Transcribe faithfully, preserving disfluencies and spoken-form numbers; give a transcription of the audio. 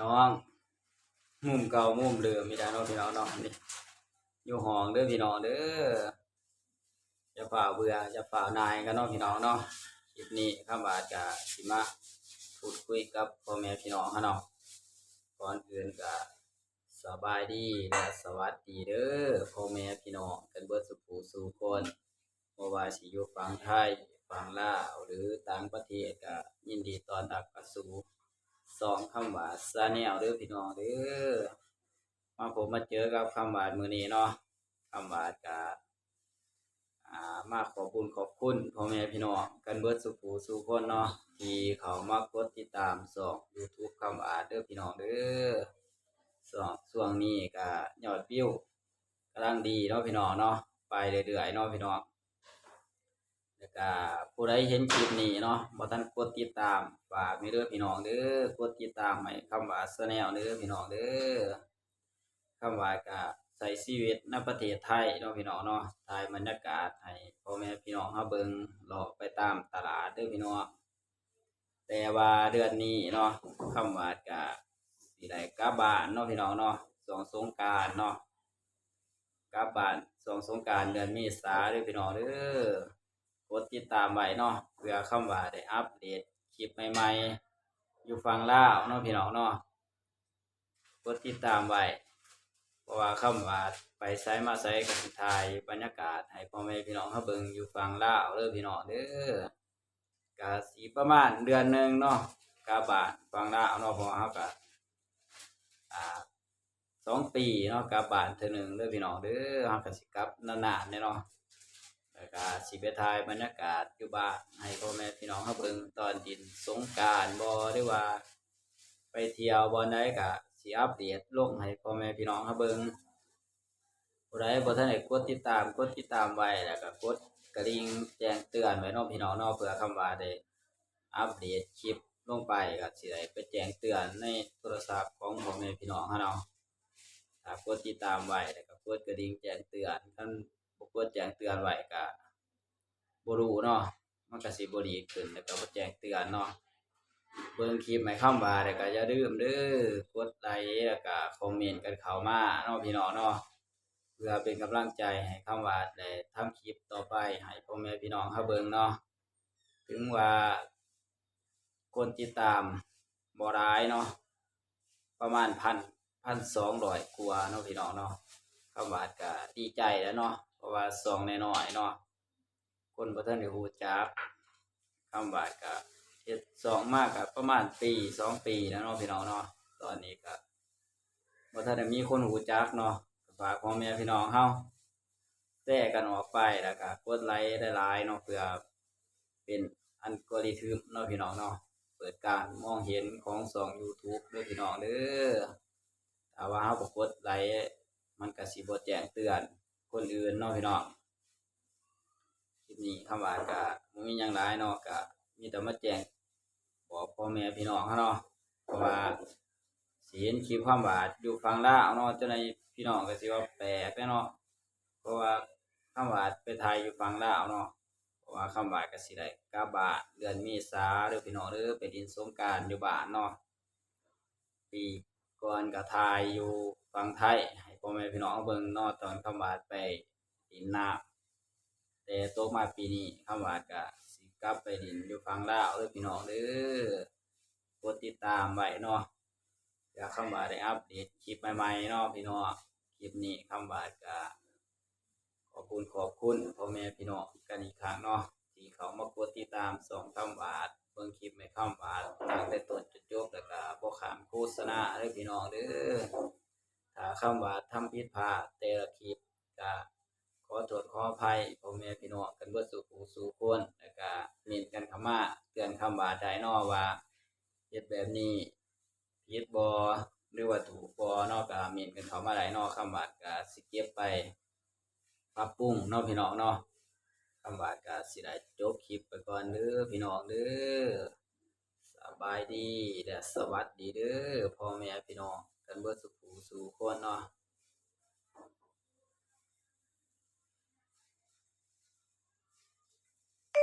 น้อง มุมเก่ามุมเดิมอีกแล้วเนาะพี่น้องเนาะ นี่ อยู่ห้องเด้อพี่น้องเด้อ อย่าฝ่าเบื่อ อย่าฝ่าหน่ายกันเนาะพี่น้องเนาะ คลิปนี้คำหวาดกะสิมาพูดคุยกับพ่อแม่พี่น้องเฮาเนาะ ก่อนอื่นกะสบายดีและสวัสดีเด้อพ่อแม่พี่น้องกันเบิดสู่ผู้สู่คน บ่ว่าสิอยู่ฝั่งไทย ฝั่งลาว หรือต่างประเทศ กะยินดีต้อนรับเข้าสู่ช่องคำหวาด Channel เด้อพี่น้องเด้อ มาพบมาเจอกับคำหวาดมื้อนี้เนาะ คำหวาดกะ อ่า มาขอบบุญขอบคุณพ่อแม่พี่น้องกันเบิดสู่ผู้สู่คนเนาะ ที่เข้ามากดติดตามช่อง YouTube คำหวาดเด้อพี่น้องเด้อ ช่วง ช่วงนี้กะยอดวิวกำลังดีเนาะพี่น้องเนาะ ไปเรื่อยๆเนาะพี่น้อง แล้วกะผู้ใดเห็นคลิปนี้เนาะ บ่ทันกดติดตาม ฝากนี่เด้อพี่น้องเด้อ กดติดตามให้คำหวาด Channel เด้อพี่น้องเด้อ คำหวาดกะใช้ชีวิตในประเทศไทยเนาะพี่น้องเนาะ ถ่ายบรรยากาศให้พ่อแม่พี่น้องเฮาเบิ่ง เลาะไปตามตลาดเด้อพี่น้อง แต่ว่าเดือนนี้เนาะ คำหวาดกะสิได้กลับบ้านเนาะพี่น้องเนาะ ช่วงสงกรานต์เนาะ กลับบ้านช่วงสงกรานต์เดือนเมษาเด้อพี่น้องเด้อ กดติดตามไว้เนาะ เพื่อคำหวาดได้อัปเดตคลิปใหม่ๆ อยู่ฝั่งลาวเนาะพี่น้องเนาะ กดติดตามไว้ เพราะว่าคำหวาดไปไสมาไสกะสิถ่ายบรรยากาศให้พ่อแม่พี่น้องเฮาเบิ่งอยู่ฝั่งลาวเด้อพี่น้องเด้อ กะสิประมาณเดือนหนึ่งเนาะ กลับบ้านฝั่งลาวเนาะ เพราะว่าเฮากะ อ่า สองปีเนาะ กลับบ้านเทื่อหนึ่งเด้อพี่น้องเด้อ เฮากะสิกลับนานๆแน่เนาะ แล้วกะสิไปถ่ายบรรยากาศอยู่บ้านให้พ่อแม่พี่น้องเฮาเบิ่ง ตอนเล่นสงกรานต์บ่ หรือว่าไปเที่ยวบ่อนใดกะสิอัปเดตลงให้พ่อแม่พี่น้องเฮาเบิ่ง ผู้ใดบ่ทันได้กดติดตาม กดติดตามไว้ แล้วกะกดกระดิ่งแจ้งเตือนไว้เนาะพี่น้องเนาะ เพื่อคำหวาดได้อัปเดตคลิปลงไปกะสิได้ไปแจ้งเตือนในโทรศัพท์ของพ่อแม่พี่น้องเฮาเนาะ ถ้ากดติดตามไว้ แล้วกะกดกระดิ่งแจ้งเตือน คันบ่กดแจ้งเตือนไว้กะบ่รู้เนาะ มันกะสิบ่ดีขึ้น แล้วกะบ่แจ้งเตือนเนาะ เบิ่งคลิปให้คำหวาด แล้วกะอย่าลืมเด้อ กดไลก์ แล้วกะคอมเมนต์กันเข้ามาเนาะพี่น้องเนาะ เพื่อเป็นกำลังใจให้คำหวาดได้ทำคลิปต่อไปให้พ่อแม่พี่น้องเฮาเบิ่งเนาะ ถึงว่ากดติดตามบ่หลายเนาะ ประมาณพัน พันสองร้อยกว่าเนาะพี่น้องเนาะ คำหวาดกะดีใจแล้วเนาะ เพราะว่าช่องน้อยๆเนาะ คนบ่ทันได้รู้จัก คำหวาดกะเฮ็ดช่องมากะประมาณปีสองปีแล้วเนาะพี่น้องเนาะ ตอนนี้กะบ่ทันได้มีคนรู้จักเนาะ ฝากพ่อแม่พี่น้องเฮาแชร์กันออกไป แล้วกะกดไลก์หลายๆเนาะ เพื่อเป็นอัลกอริทึมเนาะพี่น้องเนาะ เปิดการมองเห็นของช่อง YouTube เด้อพี่น้องเด้อ ถ้าว่าเฮาบ่กดไลก์ มันกะสิบ่แจ้งเตือนคนอื่นเนาะพี่น้อง คลิปนี้คำหวาดกะบ่มีหยังหลายเนาะ กะมีแต่มาแจ้งบอกพ่อแม่พี่น้องเฮาเนาะ เพราะว่าสิเห็นคลิปคำหวาดอยู่ฝั่งลาวเนาะ จั่งใดพี่น้องกะสิว่าแปลกแหน่เนาะ เพราะว่าคำหวาดไปถ่ายอยู่ฝั่งลาวเนาะ เพราะว่าคำหวาดกะสิได้กลับบ้านเดือนเมษาเด้อพี่น้องเด้อ ไปเล่นสงกรานต์อยู่บ้านเนาะ ปีก่อนกะถ่ายอยู่ฝั่งไทยให้พ่อแม่พี่น้องเบิ่งเนาะ ตอนคำหวาดไปเล่นน้ำ แต่ตกมาปีนี้คำหวาดกะสิกลับไปเล่นอยู่ฝั่งลาวเด้อพี่น้องเด้อ กดติดตามไว้เนาะ เพื่อคำหวาดได้อัปเดตคลิปใหม่ๆเนาะพี่น้อง คลิปนี้คำหวาดกะขอบคุณขอบคุณพ่อแม่พี่น้องกันอีกครั้งเนาะ ที่เข้ามากดติดตามช่องคำหวาด เบิ่งคลิปให้คำหวาดตั้งแต่ต้นจนจบ แล้วกะบ่ข้ามโฆษณาเด้อพี่น้องเด้อ ถ้าคำหวาดทำผิดพลาดแต่ละคลิปกะขอโทษขออภัยพ่อแม่พี่น้องกันเบิดสู่ผู้สู่คน แล้วกะเม้นต์กันเข้ามาเตือนคำหวาดได้เนาะ ว่าเฮ็ดแบบนี้ผิดบ่ หรือว่าถูกบ่เนาะ กะเม้นต์กันเข้ามาได้เนาะ คำหวาดกะสิเก็บไปปรับปรุงเนาะพี่น้องเนาะ คำหวาดกะสิได้จบคลิปไปก่อนเด้อพี่น้องเด้อ สบายดีและสวัสดีเด้อพ่อแม่พี่น้องกันเบิดสู่ผู้สู่คนเนาะ